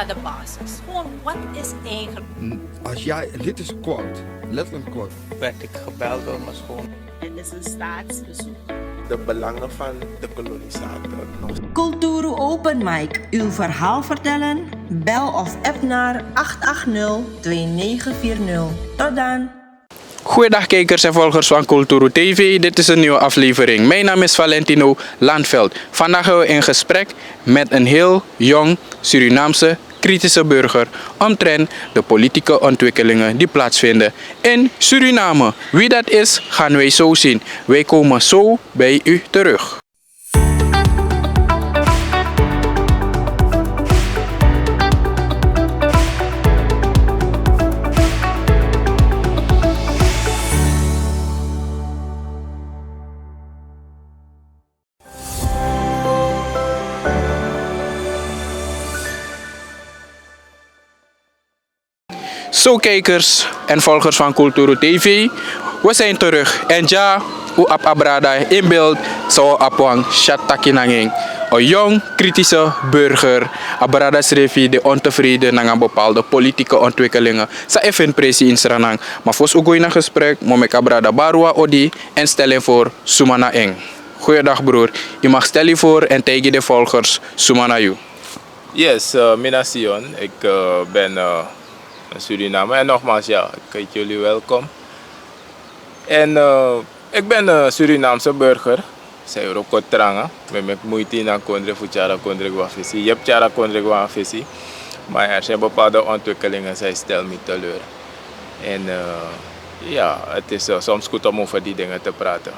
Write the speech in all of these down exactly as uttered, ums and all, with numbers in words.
De basis. Gewoon, wat is eigenlijk? Als jij, dit is quote, letterlijk quote. Werd ik gebeld door mijn schoon. Het is een staatsbezoek. De belangen van de kolonisator nog. Kulturu Open Mic, uw verhaal vertellen? Bel of app naar acht acht nul twee negen vier nul. Tot dan! Goeiedag kijkers en volgers van Kulturu T V. Dit is een nieuwe aflevering. Mijn naam is Valentino Landveld. Vandaag gaan we in gesprek met een heel jong Surinaamse kritische burger omtrent de politieke ontwikkelingen die plaatsvinden in Suriname. Wie dat is, gaan wij zo zien. Wij komen zo bij u terug. Zo, kijkers en volgers van Kulturu T V, we zijn terug. En ja, u abi a brada in beeld, san wi abi wan syatu taki nanga en. Een jong kritische burger. A brada srefi de ontevreden nanga bepaalde politieke ontwikkelingen san e feni presi in Sranan. Maar voordat we gaan in gesprek, mi o meki a brada bari wan odi en stel en voor suma na en. Goeiedag broer, u mag stel u voor en taigi de volgers suma na yu. Yes, eh, mi na Sion. Ik eh, ben eh, een Surinamer. En nogmaals, ja, ik heet jullie welkom. En eh, ik ben een Surinaamse burger. San e wroko tranga. Mi e meki muiti ini a kondre fu tyari a kondre go na fesi. Yu e tyari a kondre go na fesi. Maar er zijn bepaalde ontwikkelingen, zij stellen me teleur. En eh, ja, het is eh, soms goed om over die dingen te praten.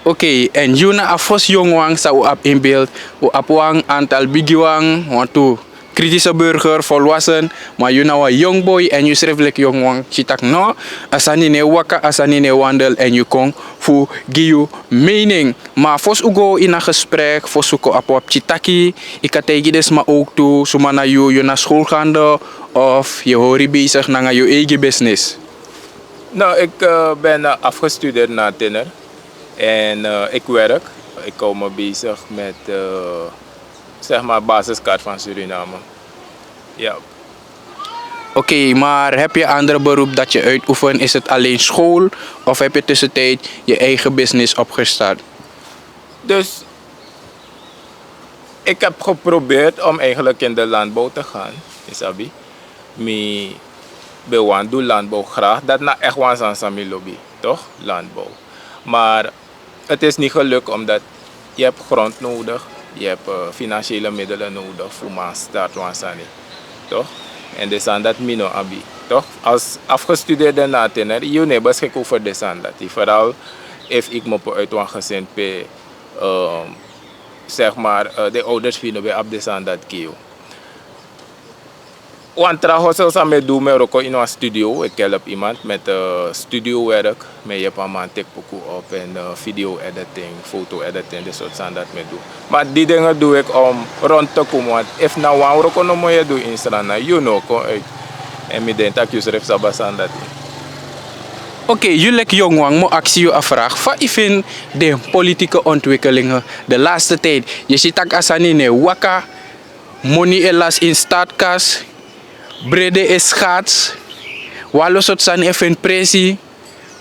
Oké, en yu na a fosi yongu wan san u abi in beeld. U abi wan aantal bigi wan, wantu kritische burger, volwassen, maar yu na wan young boy en yu srefi leki yongu wan si taki no, a sani no e waka, a sani no e wandel, en yu kon fu gi yu mening. Maar voordat we gaan in gesprek, voordat we kon abi wan pikin taki, yu kan taigi den sma ook tu, suma na yu, yu na schoolgaande of yu hori bezig nanga yu eigi business? Nou, ik eh, ben eh, afgestudeerd na tiener. En eh, ik werk. Ik hou me bezig met eh, zeg maar basiskaart van Suriname. Ja. Oké, maar heb je andere beroep dat je uitoefent? Is het alleen school of heb je tussentijd je eigen business opgestart? Dus ik heb geprobeerd om eigenlijk in de landbouw te gaan, isabi. Mi ben wani du landbouw graag. Dat na echt wan sani san mi lobi, toch? Landbouw. Maar het is niet gelukt omdat je hebt grond nodig, je hebt eh, financiële middelen nodig voor man start wan sani, toch? En de sani dat mi no abi, toch? Als afgestudeerde na tiener, yu no e beschik over de sani dat. Vooral if ik me uit wan gezin pe, ehm, zeg maar, eh, de ouders fu yu no ben abi de sani dat gi yu. Wan tra hosel san mi e du, mi e wroko ini wan studio, ik help iemand met eh, studiowerk, mi e yepi a man teki puku op en eh, video editing, foto editing, den sortu sani dat mi e du. Maar die dingen doe ik om rond te komen, want efu na wan wroko nomo yu e du in Sranan, yu no o kon uit. En mi denki tak' yu srefi sabi a sani dati. Oké, yu leki yongu wan, mi o aksi yu a vraag fa yu feni den politieke ontwikkelingen de laatste tijd. Yu e si tak' a sani no e waka, moni e lasi ini staatskas, brede e skati, wan lo sortu sani e feni presi,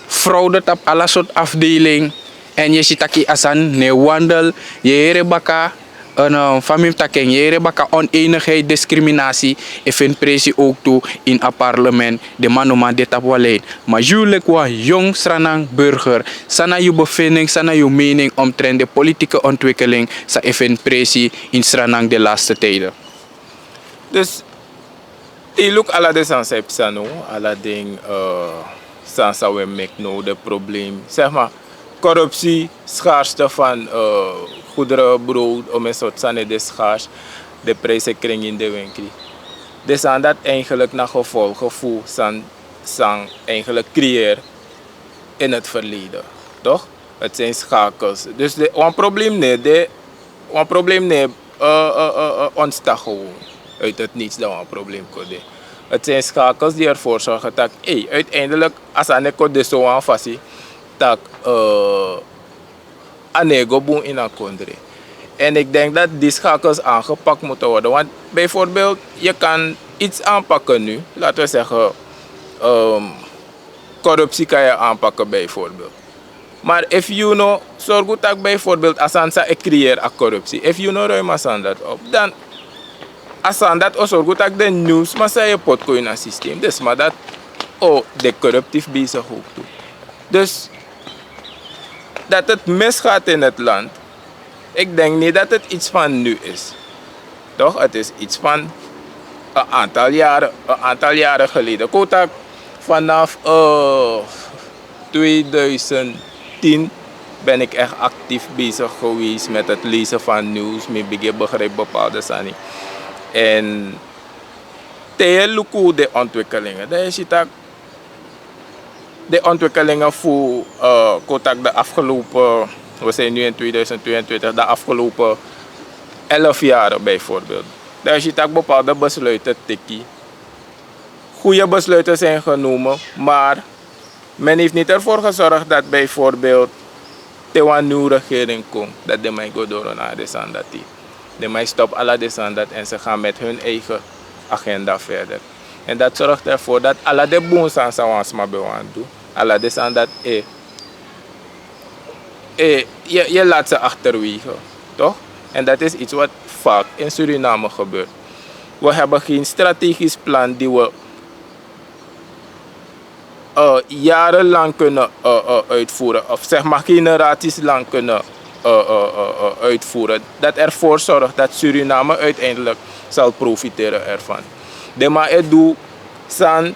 fraude tapu ala sortu afdeling. En yu e si tak' a sani no e wandel, yu e yere baka, en eh, fa mi mus taki en, yu e yere baka onenigheid, discriminatie e feni presi ook tu ini a parlement. Den man no man de tapu wan lijn. Maar yu leki wan yongu Sranan burger, san na yu bevinding, san na yu mening omtrent den politieke ontwikkeling san e feni presi ini Sranan de laatste tijden? Dus te yu luku ala den sani san e psa now, ala den eh, sani san wi e meki now, den probleem, zeg maar, corruptie, schaarste van eh, goederen, brood, omeni sortu sani e de schaars, den prijs e kringi ini den wenkri. Den sani dati eigenlijk na gevolgen fu san san eigenlijk creëer in het verleden, toch? Het zijn schakels. Dus de, wan probleem no e de, wan probleem no e eh, eh, eh, eh, ontstaan gewoon uit het niets, dat wan probleem kon de. Het zijn schakels die ervoor zorgen dat, hey, uiteindelijk, als a sani kon de so wan fasi, dat eh, a no e go bun ini a kondre. En ik denk dat die schakels aangepakt moeten worden. Want bijvoorbeeld, je kan iets aanpakken nu, laten we zeggen, ehm, corruptie kan je aanpakken bijvoorbeeld. Maar if you no sorgu tak bijvoorbeeld a sani san e creëer a corruptie, if you no ruim a sani dat op, dan a sani dat o sorgu tak den nieuwsma san je pot kon in a systeem, dus maar dat o de corruptief bezig ook toe. Dus dat het misgaat in het land, ik denk niet dat het iets van nu is. Toch? Het is iets van een aantal jaren, een aantal jaren geleden. Kotak, vanaf eh, tweeduizend tien ben ik echt actief bezig geweest met het lezen van nieuws. Mi begin begrijp bepaalde sani. En te je luku de ontwikkelingen, dan je ziet dat de ontwikkelingen voor eh, Kotak de afgelopen, we zijn nu in tweeduizend tweeëntwintig, de afgelopen elf jaren bijvoorbeeld. Dan je ziet dat bepaalde besluiten tiki. Goede besluiten zijn genomen, maar men heeft niet ervoor gezorgd dat bijvoorbeeld te wan nieuwe regering komt, dat de mij go door naar de sandati. De mij stop ala de sandat en ze gaan met hun eigen agenda verder. En dat zorgt ervoor dat ala de boen san san wan sma ben wan du, ala de sandat e, e, je, je laat ze achterwege, toch? En dat is iets wat vaak in Suriname gebeurt. We hebben geen strategisch plan die we eh, jarenlang kunnen eh, eh, uitvoeren, of zeg maar generaties lang kunnen eh, eh, eh, eh, uitvoeren, dat ervoor zorgt dat Suriname uiteindelijk zal profiteren ervan. De man e du san,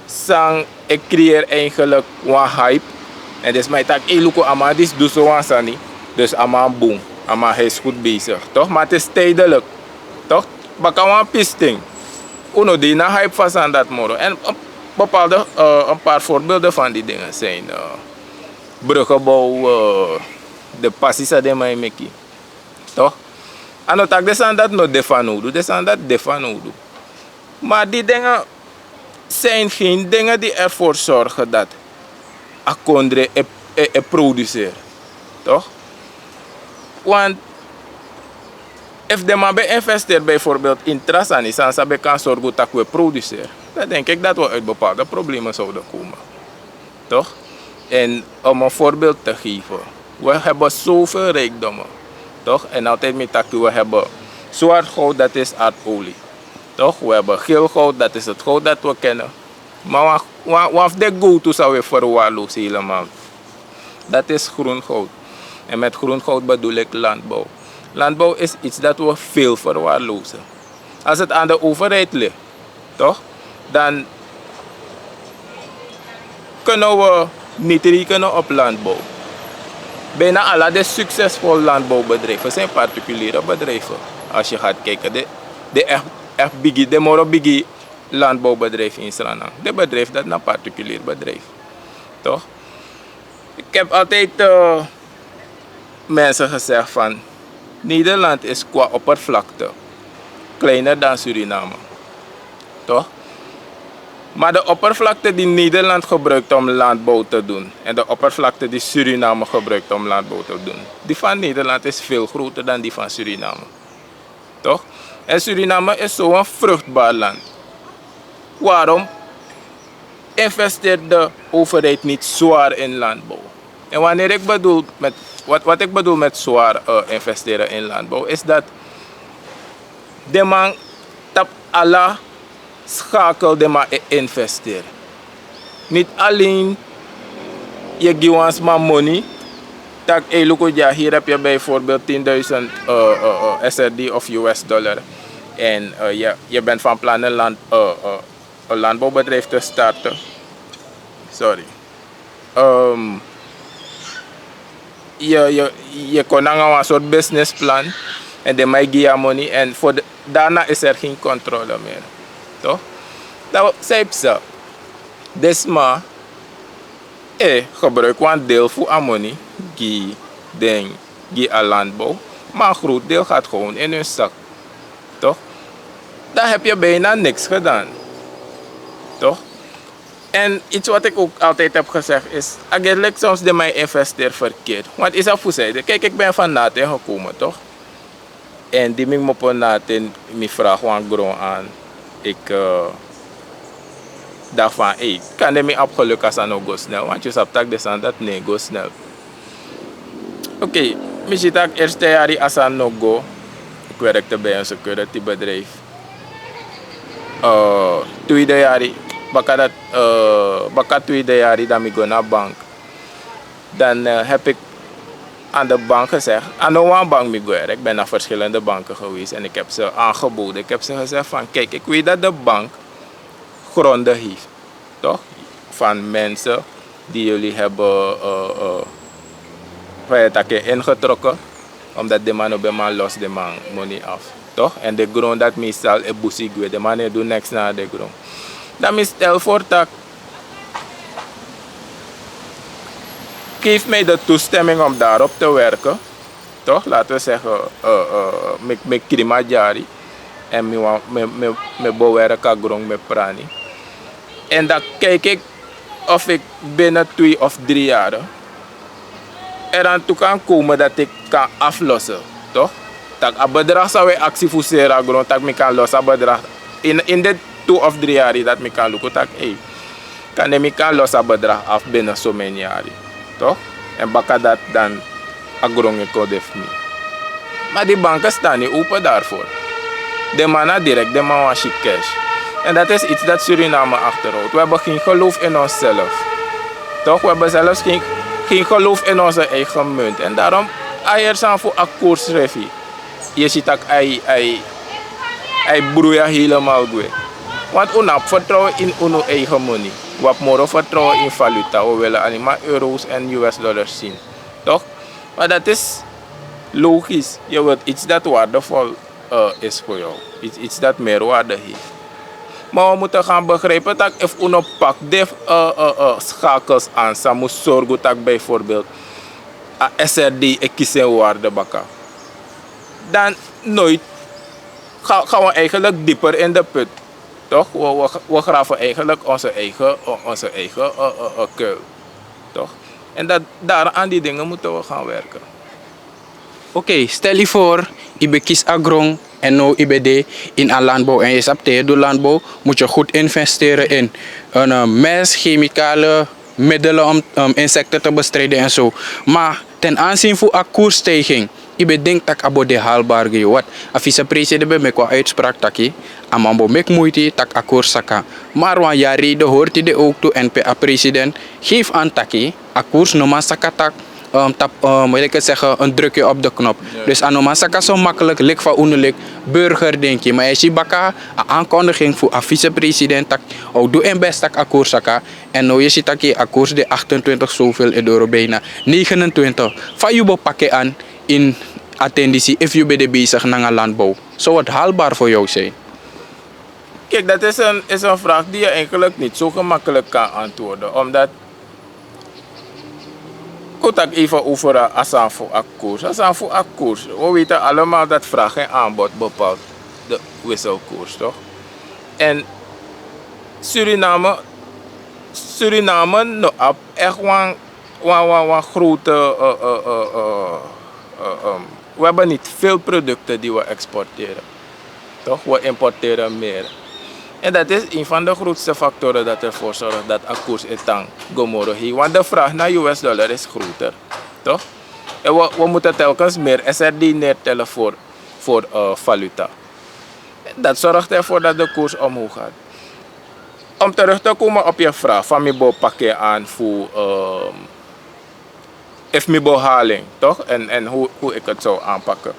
san e creëer eigenlijk wan hype. En dus mij tak e luku a man disi du so wan sani. Dus a man boem, a man hij is goed bezig, toch? Maar het is tijdelijk. Toch? Baka wan pisting. Unu de na hype van sandat moro. En een bepaalde, eh, een paar voorbeelden van die dingen zijn eh, bruggenbouw, eh, de pasisa de maimeki. Toch? A no tak de sandat no de van nodu, de sandat de van nodu. Maar die dingen zijn geen dingen die ervoor zorgen dat a kondre e, e, e produceer. Toch? Want if de man ben investeer bijvoorbeeld in tra sani san sa ben kan sorgu tak we produceer, dan denk ik dat we uit bepaalde problemen zouden komen. Toch? En om een voorbeeld te geven, we hebben zoveel rijkdommen. Toch? En altijd met taki, we hebben zwart goud, dat is aardolie. Toch? We hebben geel goud, dat is het goud dat we kennen. Maar wat, wat, wat de goud zou we verwaarlozen helemaal? Dat is groen goud. En met groen goud bedoel ik landbouw. Landbouw is iets dat we veel verwaarlozen. Als het aan de overheid ligt, toch? Dan kunnen we niet rekenen op landbouw. Bijna ala de succesvol landbouwbedrijven zijn particuliere bedrijven. Als je gaat kijken, de, de echt, echt bigi, de moro bigi landbouwbedrijf in Sranan. De bedrijf dat na particulier bedrijf. Toch? Ik heb altijd eh, mensen gezegd van Nederland is qua oppervlakte kleiner dan Suriname. Toch? Maar de oppervlakte die Nederland gebruikt om landbouw te doen en de oppervlakte die Suriname gebruikt om landbouw te doen, die van Nederland is veel groter dan die van Suriname. Toch? En Suriname is zo'n vruchtbaar land. Waarom investeert de overheid niet zwaar in landbouw? En wanneer ik bedoel met, wat, wat ik bedoel met zwaar eh, investeren in landbouw, is dat de man tap ala schakel de man e investeer. Niet alleen je gi wan sma money, tak e luku dya, hier heb je bijvoorbeeld tienduizend eh, eh, eh, S R D of U S dollar. En eh, je, je bent van plan een land, eh, eh, een landbouwbedrijf te starten. Sorry. Ehm, je, je, je kon nanga wan soort businessplan en de man e gi a money en voor de, daarna is er geen controle meer. Toch? Dan zei psa, de sma e gebruik wan deel fu a money gi den, gi a landbouw, maar een groot deel gaat gewoon in hun zak. Toch? Dan heb je bijna niks gedaan. Toch? En iets wat ik ook altijd heb gezegd is, eigenlijk soms de mij investeer verkeerd. Want is dat voor zij, kijk, ik ben van Naten gekomen, toch? En di mi kmopo na a ten, mi vraag wan gron aan. Ik eh, dacht van, ei, kan de mi abi geluk a sani no go snel, want yu sabi tak' de sani dati no e go snel. Oké, mi si tak' eerste yari a sani no go. Ik werkte bij een security bedrijf. Eh, tweede yari, baka dat, eh, baka tweede yari dan mi go na bank. Dan eh, heb ik aan de bank gezegd, aan no wan bank mi go, ik ben na verschillende banken geweest en ik heb ze aangeboden. Ik heb ze gezegd van, kijk, ik weet dat de bank gronden heeft, toch? Van mensen die jullie hebben eh, eh, van je takken ingetrokken, omdat de man op de man los de man money af, toch? En de grond dat meestal e busi gwe, de man e doet niks naar de grond. Dan mi stel voor tak, geef mij de toestemming om daarop te werken, toch? Laten we zeggen, eh, eh, met, met Krimajari. En mi wan- mi- mi- mi bewerk a grond met prani. En dan kijk ik of ik binnen twee of drie jaren eraan toe kan komen dat ik kan aflossen, toch? Tak' a bedrag san we aksi fu seri a grond, tak' mi kan los a bedrag in, in dit twee of drie yari, dat mi kan luku tak', ei, kan de mi kan los a bedrag af binnen so many yari, toch? En baka dat dan a grond e kon de fu mi. Maar die banken staan niet open daarvoor. De man na direct, de man wan chic cash. En dat is iets dat Suriname achterhoudt. We hebben geen geloof in onszelf. Toch, we hebben zelfs geen, geen geloof in onze eigen munt. En daarom, a heri sani fu a koers srefi, yu si tak' ai, ai, ai broeia helemaal gwe. Want un no abi vertrouwen in unu eigen money. Un abi moro vertrouwen in valuta. We willen alleen maar euro's en U S dollars zien. Toch? Maar dat is logisch. Je wilt iets dat waardevol eh, is voor jou. Iets, iets dat meerwaarde heeft. Maar we moeten gaan begrijpen dat if uno pak de eh, eh, eh, schakels aan, san moet zorgen dat bijvoorbeeld a S R D e kisi en waarde baka. Dan nooit ga- gaan we eigenlijk dieper in de put. Toch? We, we, we graven eigenlijk onze eigen, onze eigen eh, eh, eh, kuil. Toch? En dat, daar aan die dingen moeten we gaan werken. Oké, stel yu voor, yu ben kisi a gron en now yu ben de in a landbouw en yu sabi te yu du landbouw, moet yu goed investeren in een eh, mes, chemicale middelen om um, insecten te bestrijden en zo. Maar ten aanzien fu a koersstijging, yu ben denk tak' a bo de haalbaar gi yu. Wat a vicepresident ben meki wan uitspraak taki a man bo meki moeite tak' a koers saka. Maar wan yari de hoort yu de ook toe en pe a president geef aan taki a koers no man saka tak' um, tap, um, wil ik het zeggen, een drukje op de knop. Dus a no man saka zo makkelijk lik van unu lik burger denk je. Maar je ziet baka a aankondiging voor a vicepresident tak' ook doe en best tak' a koers saka. En now yu si taki a koers de achtentwintig zoveel e doro bijna negenentwintig. Fa yu bo paki an in a ten disi efu yu ben de bezig nanga landbouw? Zou het haalbaar voor jou zijn? Kijk, dat is een, is een vraag die je eigenlijk niet zo gemakkelijk kan antwoorden. Omdat, kon tak' even over a- a sani fu a koers. A sani fu a koers. We weten allemaal dat vraag en aanbod bepaalt de wisselkoers, toch? En Suriname, Suriname no abi echt wan, wan, wan, wan grote eh, eh, eh, eh, eh, ehm, we hebben niet veel producten die we exporteren. Toch, we importeren meer. En dat is een van de grootste factoren dat ervoor zorgt dat a koers e tan go moro hei. Want de vraag naar U S dollar is groter. Toch? En we, we moeten telkens meer S R D neertellen voor, voor eh, valuta. Dat zorgt ervoor dat de koers omhoog gaat. Om terug te komen op je vraag van mi bo paki aan voor ehm, efu mi bo haling, toch? En, en hoe, hoe ik het zou aanpakken.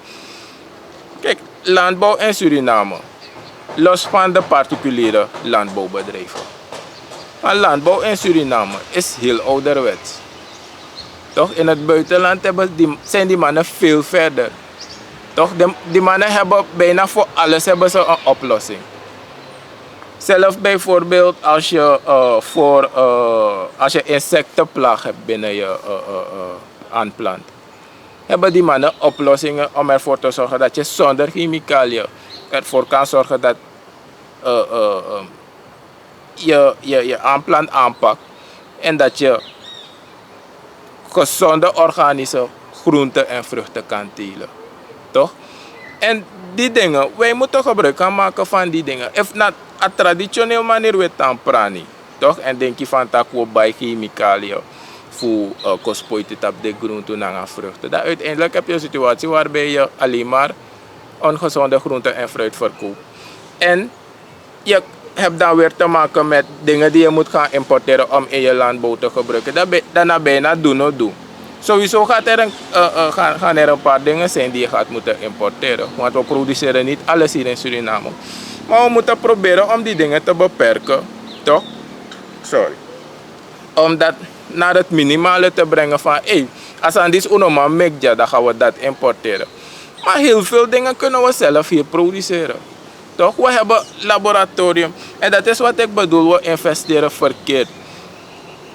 Kijk, landbouw in Suriname, los van de particuliere landbouwbedrijven. Maar landbouw in Suriname is heel ouderwets. Toch? In het buitenland hebben die, zijn die mannen veel verder. Toch? De, die mannen hebben bijna voor alles hebben ze een oplossing. Zelf bijvoorbeeld als je, eh, voor, eh, als je insectenplaag hebt binnen je eh, eh, eh, aanplant, hebben die mannen oplossingen om ervoor te zorgen dat je zonder chemicaliën ervoor kan zorgen dat eh, eh, eh, je, je, je aanplant aanpakt en dat je gezonde organische groenten en vruchten kan telen. Toch? En die dingen, wij moeten gebruik gaan maken van die dingen. Efu na a traditioneel manier we tan prani, toch? En denk je van tak we bai chemicaliën voor uh, kospoiti tap de groenten nanga vruchten. Dan uiteindelijk heb je een situatie waarbij je alleen maar ongezonde groenten en fruit verkoopt. En je hebt dan weer te maken met dingen die je moet gaan importeren om in je landbouw te gebruiken. Dan ben- dan na bijna doen no doen. Sowieso gaat er een, eh, eh, gaan, gaan er een paar dingen zijn die je gaat moeten importeren. Want we produceren niet alles hier in Suriname. Maar we moeten proberen om die dingen te beperken. Toch? Sorry. Om dat naar het minimale te brengen van, hé, als aan dit uno man mekja, dan gaan we dat importeren. Maar heel veel dingen kunnen we zelf hier produceren. Toch? We hebben laboratorium. En dat is wat ik bedoel, we investeren verkeerd.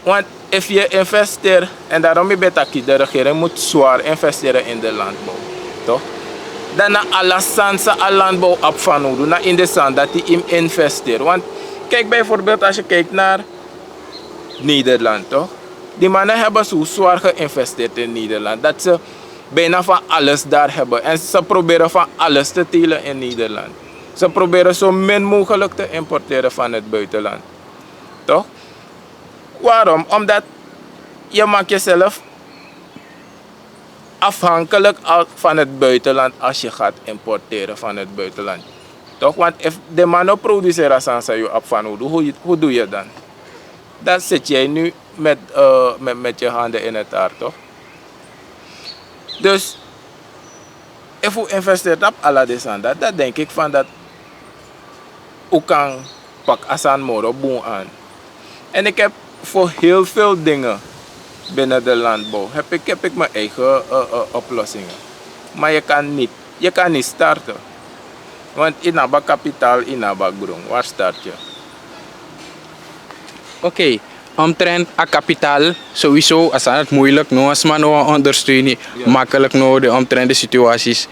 Want if je investeert, en daarom ben ik taki, de regering moet zwaar investeren in de landbouw. Toch? Dan na ala sani san a landbouw abi fanowdu, na in de sani dati yu mus investeren. Want kijk bijvoorbeeld als je kijkt naar Nederland, toch? Die mannen hebben zo zwaar geïnvesteerd in Nederland dat ze bijna van alles daar hebben. En ze proberen van alles te telen in Nederland. Ze proberen zo min mogelijk te importeren van het buitenland. Toch? Waarom? Omdat je maakt jezelf afhankelijk al van het buitenland als je gaat importeren van het buitenland. Toch? Want if de man no produceer a sani san yu abi fanowdu, hoe, hoe doe je dan? Dan zit jij nu met, eh, met, met je handen in het haar, toch? Dus, efu un investeer tapu ala den sani dati, dan denk ik van dat un kan pak a sani moro bun aan. En ik heb voor heel veel dingen binnen de landbouw heb ik, heb ik mijn eigen eh, eh, oplossingen. Maar je kan niet, je kan niet starten. Want yu no abi a kapitaal, yu no abi a gron, waar start je? Oké, omtrent a kapitaal, sowieso a sani dati moeilijk, no wan sma no wan ondersteun yu, makkelijk no, de omtrent de situaties.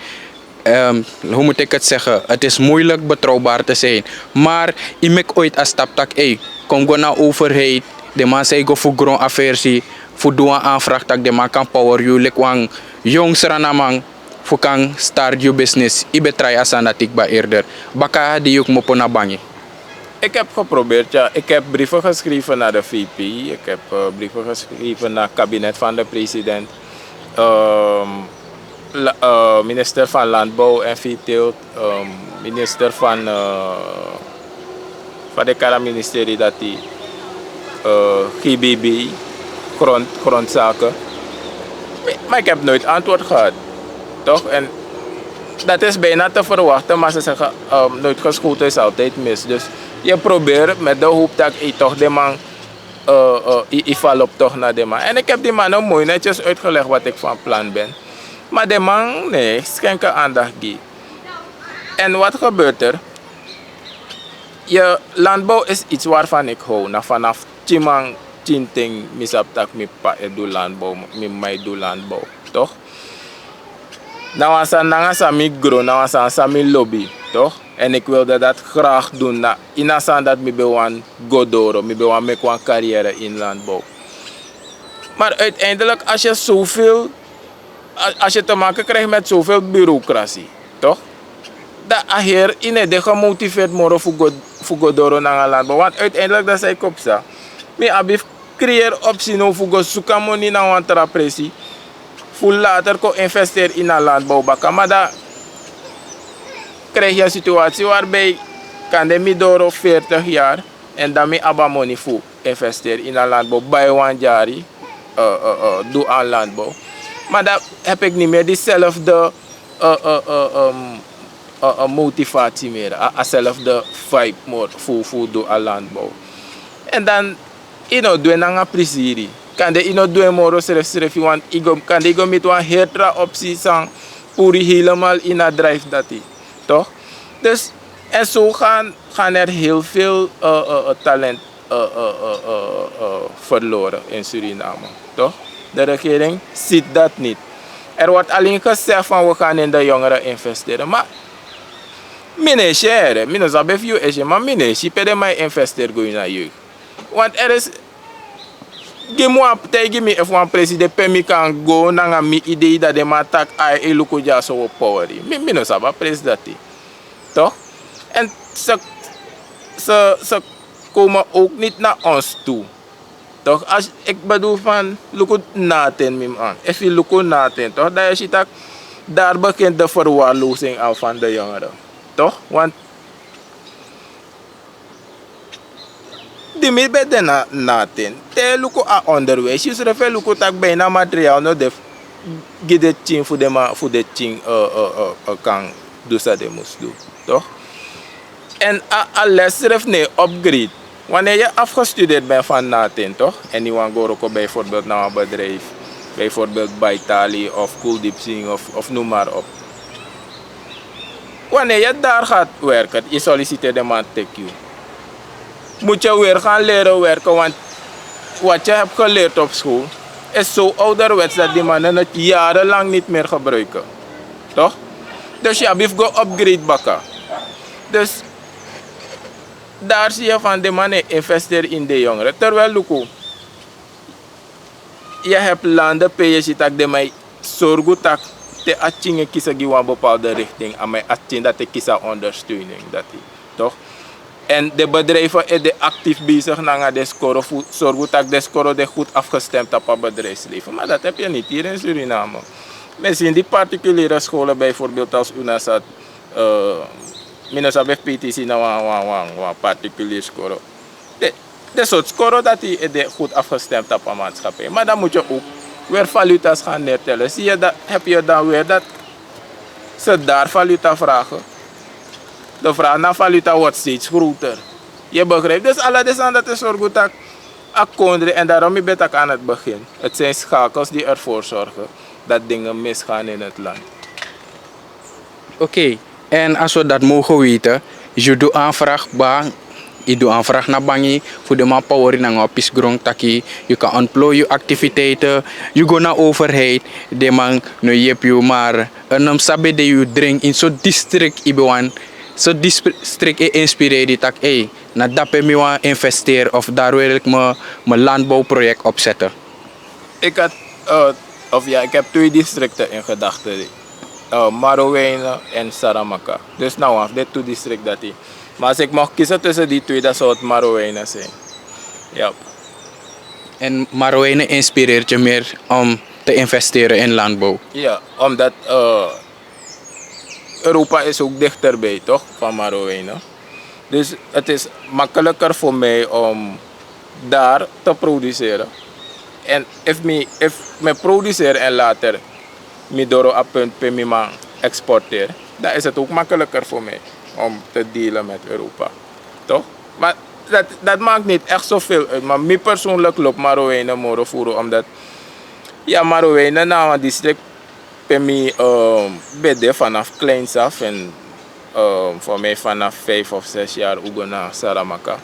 Ehm, hoe moet ik het zeggen? Het is moeilijk betrouwbaar te zijn. Maar yu meki ooit a stap taki, ey, kon go na overheid, den man san yu go fu gron aversi, fu du wan aanvraag taki den man kan power yu, leki wan yong Sranaman, fu kan start yu business. Yu ben try a sani dati kba eerder. Baka di yu kmopo na bangi. Ik heb geprobeerd, ja. Ik heb brieven geschreven naar de V P. Ik heb eh, brieven geschreven naar het kabinet van de president. Ehm, la- eh, minister van Landbouw en Veeteelt, ehm, minister van, eh, van de Kara ministerie dati, eh, G B B, grond, grondzaken. Maar ik heb nooit antwoord gehad. Toch? En dat is bijna te verwachten, maar ze zeggen, ehm, nooit geschoten is altijd mis. Dus je probeert met de hoop dat je toch de man, eh, eh, je, je val op toch naar de man. En ik heb die man ook mooi netjes uitgelegd wat ik van plan ben. Maar de man, nee, schenken aandacht die. En wat gebeurt er? Je landbouw is iets waarvan ik hou. Na vanaf tien man, tien ting, mi sabi taki mi papa e du landbouw, mi mama e du landbouw, toch? Na wan sani nanga san mi gro, na wan sani san mi lobi, toch? En ik wilde dat graag doen. Na ini a sani dati mi ben wani go doro, mi ben wani meki wan carrière in landbouw. Maar uiteindelijk, als je zoveel, a- als je te maken krijgt met zoveel bureaucratie, toch? Dan a heri yu no e de gemotiveerd moro fu go, fu go doro nanga landbouw. Want uiteindelijk dan san yu kon psa. Mi abi fu creëer optie now fu go suku a moni na wan tra presi. Fu later kon investeer ini a landbouw baka. Maar dan krijg je een situatie waarbij kande mi doro veertig jaar en dan mi abi a moni fu investeer ini a landbouw, bai wan dyari, eh, eh, eh, du a landbouw. Maar dan heb ik niet meer diezelfde eh, eh, eh, ehm, eh, eh, motivatie meer, a, a zelfde vibe more fu, fu du a landbouw. En dan yu no du en nanga prisiri. Kande yu no du en moro srefsrefi, want yu go, kande yu go miti wan heri tra optie san puru yu helemaal ini a drive dati, toch? Dus, en zo gaan, gaan er heel veel eh, eh, eh, talent eh, eh, eh, eh, eh, verloren in Suriname, toch? De regering ziet dat niet. Er wordt alleen gezegd van we gaan in de jongeren investeren. Maar mi no e si, mi no sabi efu yu e si, maar mi no e si pe den man e investeer go ini a jeugd. Want er is, Gi mi wan, taigi mi efu wan presi de pe mi kan go nanga mi idei, dan den man taki ai, e luku dyaso, wi o poweri. Mi, mi no sabi a presi dati. Toch? En ze, ze, ze komen ook niet naar ons toe. Toch? Als ik bedoel van, luku na ten, mi man. Efu yu luku na ten, toch? Dan yu si taki daar begint de verwaarlozing al van de jongeren. Toch? Want di mi ben de na, na ten, te yu luku a onderwijs, yusrefi e luku taki bijna materiaal no de f-, gi den pikin fu den man, fu den pikin, eh, eh, eh, eh, kan du san den mus du, toch? En a, a les srefi no e upgrade. Wanneer yu afgestudeerd bent van na ten, toch? En yu wani go wroko bijvoorbeeld na wan bedrijf, bijvoorbeeld Baitali of Kuldeep Singh of, of noem maar op. Wanneer je daar gaat werken, je solliciteert, de man teki yu. Moet je weer gaan leren werken, want wat je hebt geleerd op school is zo ouderwets dat die mannen het jarenlang niet meer gebruiken. Toch? Dus yu abi fu go upgrade baka. Dus daar zie je van, de man e investeri in de jongeren. Terwijl luku, yu abi landen pe yu si taki den man e sorgu taki te a pikin e kisi gi wan bepaalde richting, a man e, a pikin dati e kisi a ondersteuning dati, toch? En den bedrijven e de actief bezig nanga den skoro fu sorgu taki den skoro de goed afgestemd tapu a bedrijfsleven. Maar dat heb je niet hier in Suriname. Mi e si in die particuliere scholen, bijvoorbeeld als UNASAT, eh, mi no sabi efu P T C na wan, wan, wan, wan particulier skoro. Den, den sortu skoro dati e de goed afgestemd tapu a maatschappij. Maar dan moet je ook weer valuta's gaan neertellen. Zie je dat, heb je dan weer dat ze daar valuta vragen. De vraag naar valuta wordt steeds groter. Je begrijpt? Dus ala den sani dati e sorgu taki a kondre, en daarom mi ben taki aan het begin, het zijn schakels die ervoor zorgen dat dingen misgaan in het land. Oké, en als we dat mogen weten, yu du aanvraag bang, yu du aanvraag na bangi fu den man poweri nanga wan pisi gron taki yu kan ontplooi yu activiteiten, yu go na overheid, den man no yepi yu, maar en um sabi de yu dring in so district yu ben wani, so district e inspireri taki ei, na dape mi wani investeri of daar wil ik mijn, mijn landbouwproject opzetten. Ik had, eh, of ja, ik heb twee districten in gedachten. Eh, Marowijne en Saramaka. Dus na wan fu den tu district dati. Maar als ik mag kiezen tussen die twee, dan zou het Marowijne zijn. Ja. En Marowijne inspireert je meer om te investeren in landbouw? Ja, omdat, eh, Europa is ook dichterbij, toch, van Marowijne. Dus het is makkelijker voor mij om daar te produceren. En efu mi, efu mi produceer en later mi doro a punt pe mi man exporteren, dan is het ook makkelijker voor mij om te dealen met Europa. Toch? Maar dat, dat maakt niet echt zoveel uit. Maar mi persoonlijk loop Marowijne moro furu, omdat, ja, Marowijne na wan district pe mi, eh, ben de vanaf kleins af en, eh, voor mij vanaf vijf of zes jaar wi go na Saramaka.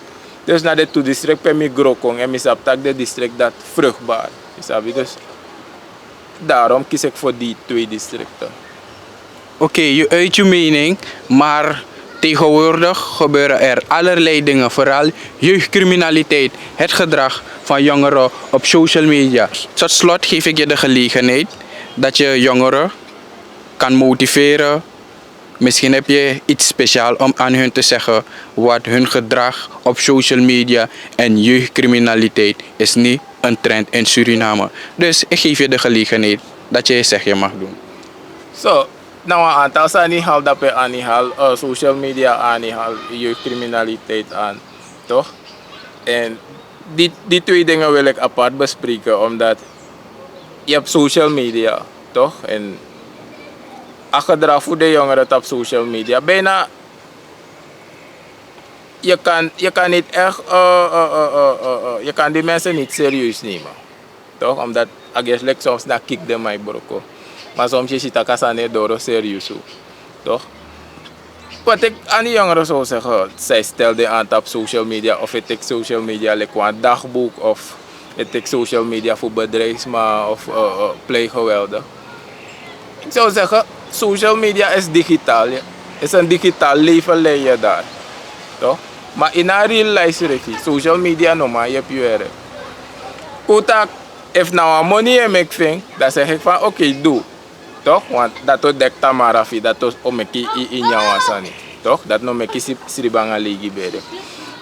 Dus na den tu district pe mi gro kon, en mi sabi taki den district dati vruchtbaar. Yu sabi, dus daarom kies ik voor die twee districten. Oké, yu uit yu mening, maar tegenwoordig gebeuren er allerlei dingen, vooral jeugdcriminaliteit, het gedrag van jongeren op social media. Tot slot geef ik je de gelegenheid dat je jongeren kan motiveren. Misschien heb je iets speciaal om aan hun te zeggen, wat hun gedrag op social media en jeugdcriminaliteit is niet een trend in Suriname. Dus ik geef je de gelegenheid dat je je zegje mag doen. So, na wan aantal sani hal dape, anihal, eh, social media anihal, jeugdcriminaliteit aan, toch? En die, die twee dingen wil ik apart bespreken, omdat je hebt social media, toch? En a gedrag fu den jongeren tapu social media, bijna, je kan, je kan niet echt, eh, eh, eh, eh, eh, eh, je kan die mensen niet serieus nemen. Toch? Omdat a gesi leki soms na kik den man e broko. Maar soms yu si taki a sani e doro serieus, toch? Wat ik aan die jongeren zou zeggen, zij stel den aan tapu social media of e teki social media leki wan dagboek of e teki social media voor bedrijfsman of, eh, eh, pleeggeweldig. Ik zou zeggen, social media is digitaal. Is een digitaal leven leidt je daar. Toch? Maar in a real life srefi, social media no man yepi yu ere. Putak, efu na wan moni yu e meki fu en, dan segi eki fan oké, du. Toch, want dati o deki tamara fu yu, dati o meki yu nyan wan sani. Toch, dati no meki yu sribi nanga leigi bere.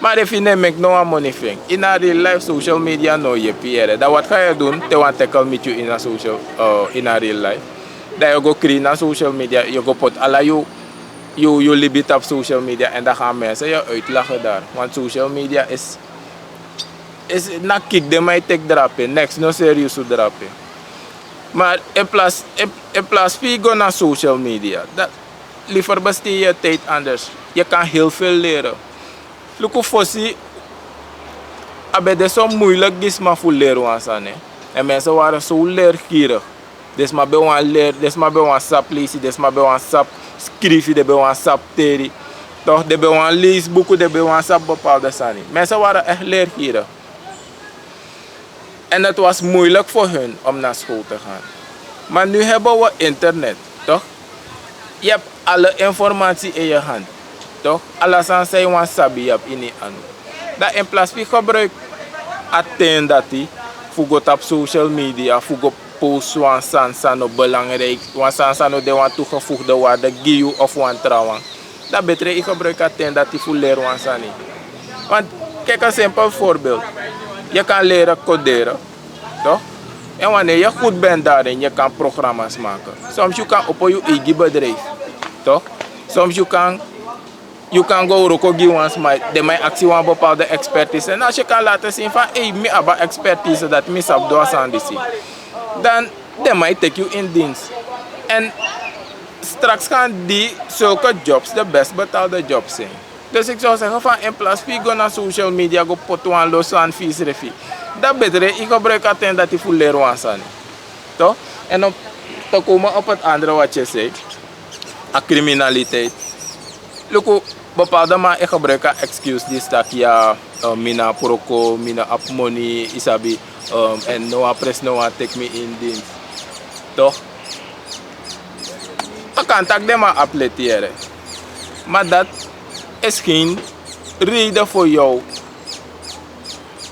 Ma efu yu no e meki no wan moni fu en, ini a real life social media no o yepi yu. Dan wat kan yu du te wan tackle miti yu ini a social, eh, ini a real life? Dan yu go krin na social media, yu go poti ala yu, yu, yu libi tapu social media, en dan gaan mensen yu uitlachen daar. Want social media is, is na kik den man e teki drape, niks no serieusu drape. Maar in plaats, in, in plaats fu yu go na social media, dan liever besteed je tijd anders. Je kan heel veel leren. Luku fosi, a ben de so moeilijk gi sma fu leren wan sani. En mensen waren zo leergierig. Den sma ben wani leri, den sma ben wani sabi leisi, den sma ben wani sabi skrifi, den ben wani sabi teri. Toch, den ben wani leisi buku, den ben wani sabi bepaalde sani. Mensen waren echt leergierig. En het was moeilijk voor hun om naar school te gaan. Maar nu hebben we internet, toch? Je hebt alle informatie in je hand, toch? Ala sani san yu wani sabi, yu abi ini yu anu. Dan in plaats fu yu gebruik a ten dati fu go tapu social media, fu go post wan sani san no belangrijk, wan sani san no de wan toegevoegde waarde gi yu of wan trawan, dan beter yu gebruik a ten dati fu leren wan sani. Want, kijk, een simpel voorbeeld. Je kan leren coderen, toch? En wanneer je goed bent daarin, je kan programma's maken. Soms yu kan opo yu eigi bedrijf, toch? Soms yu kan, yu kan go wroko gi wan sma, den man e aksi wan bepaalde expertise. En als je kan laten zien van, hey, mi abi a expertise dati, mi sabi du a sani disi, dan den man e teki yu in dienst. En straks gaan die zulke jobs de best betaalde jobs zijn. Dus ik zou zeggen van, in plaats fu yu go na social media go poti wan lo sani fu yusrefi, dan beter yu gebruik a ten dati fu leren wan sani. Toch? En om te komen op het andere wat je zei, a criminaliteit. Luku, bepaalde man e gebruik a excuse disi taki, ya, eh, mi no abi wroko, mi no abi moni, yu sabi, eh, en no wan presi no wani teki mi in dienst. Toch? A kan taki den man abi leti yere. Maar dat is geen reden voor jou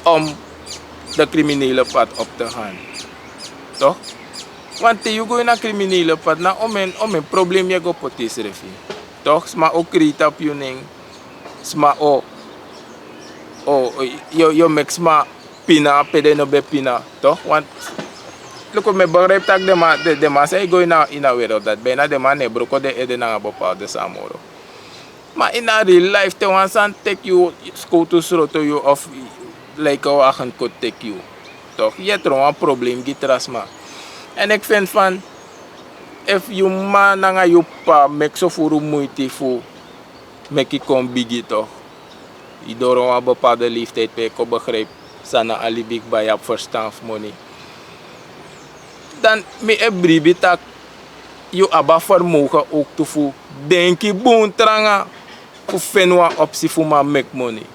om de criminele pad op te gaan. Toch? Want te yu go ini a criminele pad, na omeni, omeni problem yu e go poti yusrefi. Toch? Sma o kriti tapu yu nen. Sma o, o, o, yu, yu o meki sma pina pe den no ben pina, toch? Want, luku, mi e begrijp taki den man, den, den man san e go ini a, ini a wereld dati, bijna den man no e broko den ede nanga bepaalde sani moro. Ma ini a real life, te wan sani teki yu, skowtu sroto yu of lijkenwagen kon teki yu, toch, yu e tron wan problem gi tra sma. En ik vind van, efu yu mama nanga yu papa meki so furu muiti fu meki yu kon bigi, toch, yu doro wan bepaalde leeftijd pe yu kon begrijp san na a libi kba, yu abi verstan fu moni. Dan mi e bribi taki yu abi a vermogen ook tu fu denki bun tranga fu feni wan opsi fu man meki moni.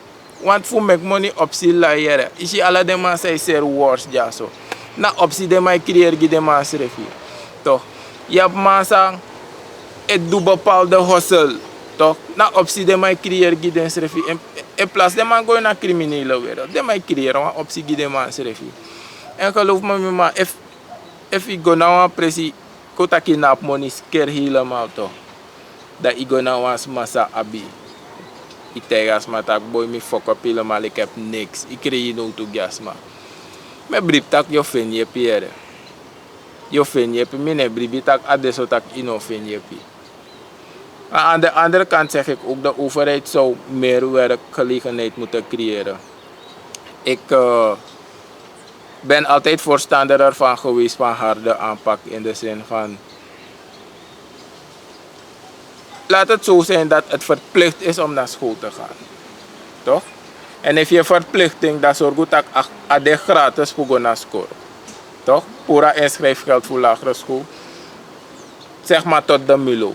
Want fu meki moni opsi lai yere. Yu si ala den man san e seri wors dyaso, na opsi den man e creëer gi den man srefi. Toch, yu abi man san e du bepaalde hustle. Toch, na opsi den man e creëer gi den srefi. In, in plaats den man go ini a criminele wereld, den man e creëer wan opsi gi den man srefi. En geloof me, mi man, efu, efu yu go na wan presi, kon taki yu no abi moni, skeer helemaal, toch. Dan yu go na wan sma san abi. Yu taigi a sma taki, boi, mi fuck up helemaal, ik heb niks. Yu krei yu nowtu gi a sma. Mi e bribi taki yu o feni yepi yere. Yu o feni yepi, mi no e bribi taki a de so taki yu no o feni yepi. Maar aan de andere kant zeg ik ook, de overheid zou meer werkgelegenheid moeten creëren. Ik, eh, ben altijd voorstander ervan geweest van harde aanpak in de zin van, laat het zo zijn dat het verplicht is om naar school te gaan. Toch? En efu yu e verplichting, dan sorgu taki a, a de gratis fu go na skoro. Toch? Puru a inschrijfgeld fu lagere school, zeg maar tot de milo.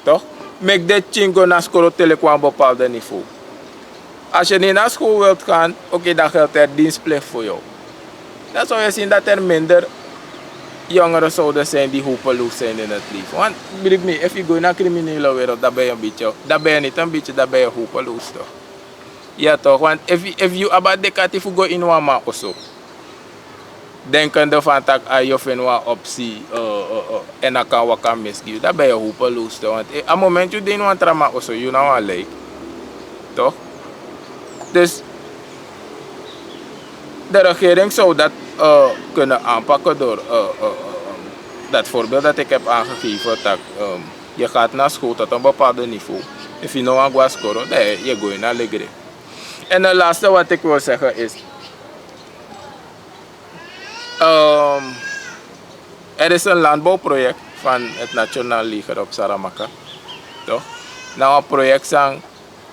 Toch? Meki den pikin go na skoro te leki wan bepaalde niveau. Als je niet naar school wilt gaan, oké, dan geldt er dienstplicht voor jou. Dan zou je zien dat er minder jongeren zouden zijn die hopeloos zijn in het leven. Want believe me, efu yu go in a criminele wereld, dan ben je een beetje, dan ben je niet een beetje, dan ben je hopeloos, toch? Ja, toch? Want efu, efu yu abi a dekati fu go ini wan man oso, denkende van tak' a yu o feni wan opsi, eh, eh, eh, èn a kan waka misi gi yu, dan ben yu hopeloos te. Want, eh, a moment yu de ini wan tra man oso, yu na wan lei. Toch? Dus de regering zou dat, eh, kunnen aanpakken door, eh, eh, eh, dat voorbeeld dat ik heb aangegeven, dat, ehm, je gaat naar school tot een bepaald niveau. Efu yu no wani go na skoro, dan yu e go ini a legre. En het laatste wat ik wil zeggen is, ehm, er is een landbouwproject van het Nationaal Leger op Saramaka. Toch? Na een project san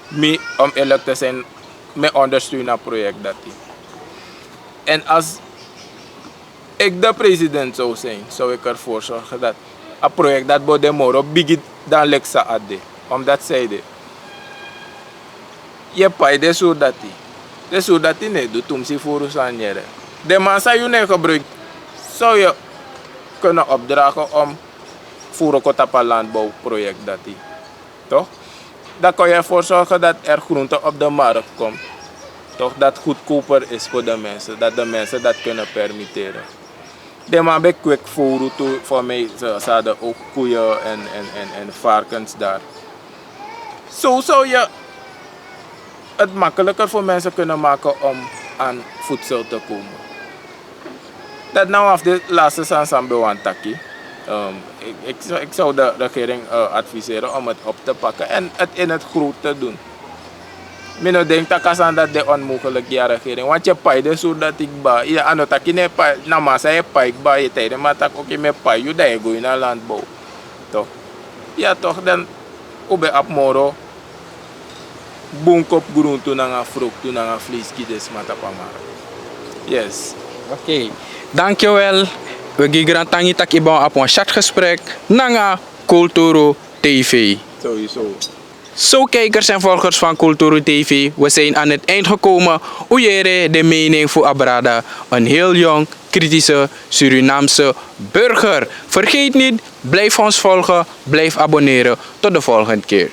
mi, om eerlijk te zijn, mi ondersteun na project dati. En als ik de president zou zijn, zou ik ervoor zorgen dat a project dati bo de moro bigi dan leki san a de. Omdat san ede, yu e pai den surdati. Den surdati no e du tumsi furu sani yere. Den man san yu no e gebruik, zou je kunnen opdragen om furu kon tapu a landbouwproject dati. Toch? Dan kan je ervoor zorgen dat er groente op de markt komt. Toch, dat goedkoper is voor de mensen, dat de mensen dat kunnen permitteren. Den man ben kwik furu tu, voor mij, ze, ze hadden ook koeien en, en, en, en varkens daar. Zo zou je het makkelijker voor mensen kunnen maken om aan voedsel te komen. Dat na wan fu de laatste sani san mi ben wani taki. Ehm, ik, ik, zou- ik zou de regering, eh, adviseren om het op te pakken en het in het groot te doen. Mi no denki tak' a sani dati de onmogelijk gi a regering. Want yu e pai den surdati kba. Yu, a no taki yu no e pai, na man san yu e pai kba, yu e taigi den man tak' oké, mi e pai yu, dan yu e go ini a landbouw. Toch? Ya toch, dan un ben abi moro bun kopu gruntu nanga fruktu nanga vlees gi den sma tapu a markt. Yes. Oké, dankjewel. We gi grantangi tak' yu ben abi wan chatgesprek nanga Kulturu T V. Sowieso. Zo, kijkers en volgers van Kulturu T V, we zijn aan het eind gekomen. Un yere de mening fu a brada, een heel jong, kritische Surinaamse burger. Vergeet niet, blijf ons volgen, blijf abonneren. Tot de volgende keer.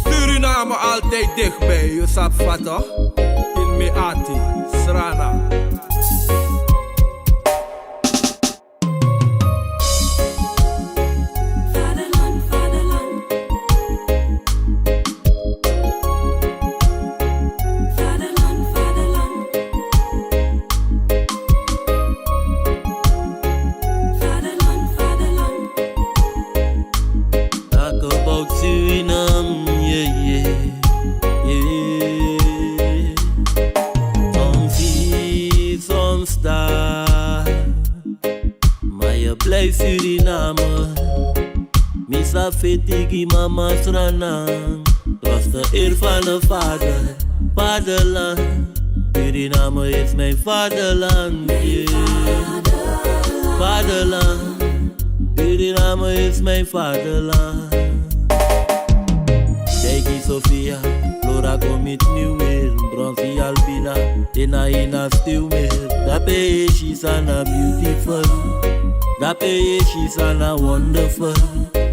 Suriname altijd dichtbij, je sabi fa toch? In Meati, Srana. Vaderland, vaderland. Vaderland, vaderland. Vaderland, vaderland. Talk about Suriname, yeah, yeah, yeah. Soms zie, soms daar. Maar je blijft Suriname. Mi sa feti gi mama Srana. Trotse eer van de vader, vaderland. Suriname is mijn vaderland, yeah. Vaderland. Suriname is mijn vaderland. Kijki Sofia, Flora kon miti mi weer. Bronsi Albina, Tina Ina still meer. Dape yu e si san na beautiful. Dape yu e si san na wonderful.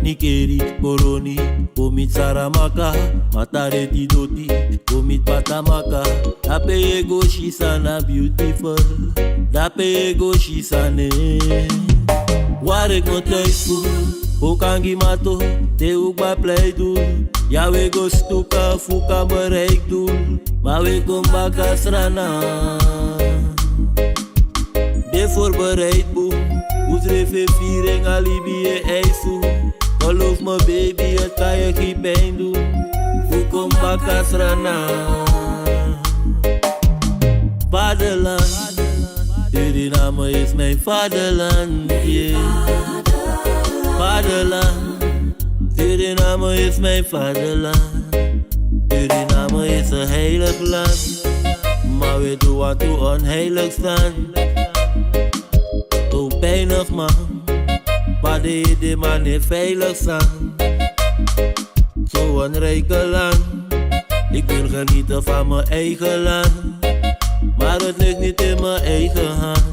Nikeri, Koroni, kon miti Saramaka. Matareti Doti, kon miti Patamaka. Dape yu e go si san na beautiful. Dape yu e go si san ne. Waar ik me thuis voel, ook aan Gimato, te ook bij Pleidoel. Ja, we go stuka, fuka bereik doel. Maar we kom baka Srana. De voorbereid boem, hoe schreef je viering, alibi je eisu. Geloof me baby, het kan je geen pijn doen. Hoe kom baka Srana. Vaderland, Suriname is mijn vaderland, yeah. Vaderland, Suriname is mijn vaderland. Suriname is een heilig land, maar we doen wat we onheilig staan. Zo pijnig man, maar de, de man is veilig staan. Zo'n rijke land. Ik wil genieten van mijn eigen land, maar het ligt niet in mijn eigen hand.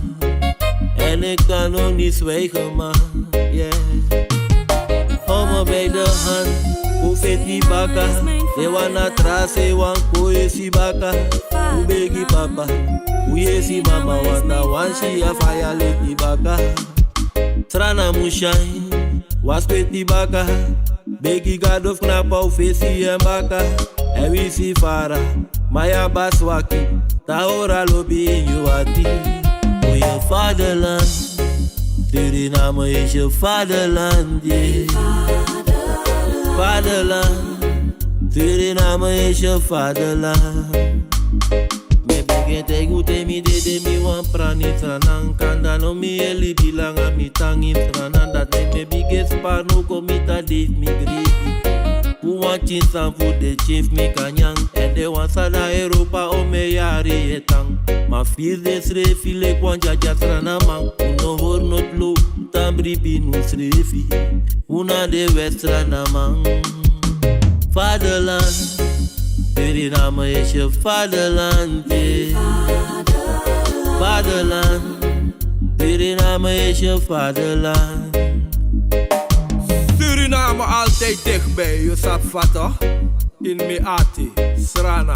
En ik kan ook niet zwijgen, man. Yeah. Hou me bij de hand, hoef Eti baka, e wan na tra sei wan kon esi baka. Un begi papa, un yesi mama, wan na wan si a faya leti baka. Srana mu shine, wan speti baka. Begi Gado fu knapu a un fesi en baka. Èn wisi fara, ma yu abi a swaki. Tahora lobi ini yu ati. Voor je vaderland. Suriname is je vaderland, yeah. Vaderland. Suriname is je vaderland. Mi e bigin taigi un te mi dede, mi wani prani Sranan, kande no mi e libi langa, mi tan ini Sranan. Dati meki mi e bigin spar, no kon mi tan dei fu mi gribi. Fu wan pikin san fu den pikin fu mi kan nyan. Èn den wan san de na Europa, omeni yari e tan. Ma firi den srefi leki wan dyadyasranaman. Un no hori noti lo, un tan bribi na unsrefi. Un na den West-Sranaman. Vaderland, Suriname is je vaderland, yeah. Vaderland, Suriname is je vaderland. Suriname altijd dichtbij, yu sabi fa toch? In mi ati, Srana.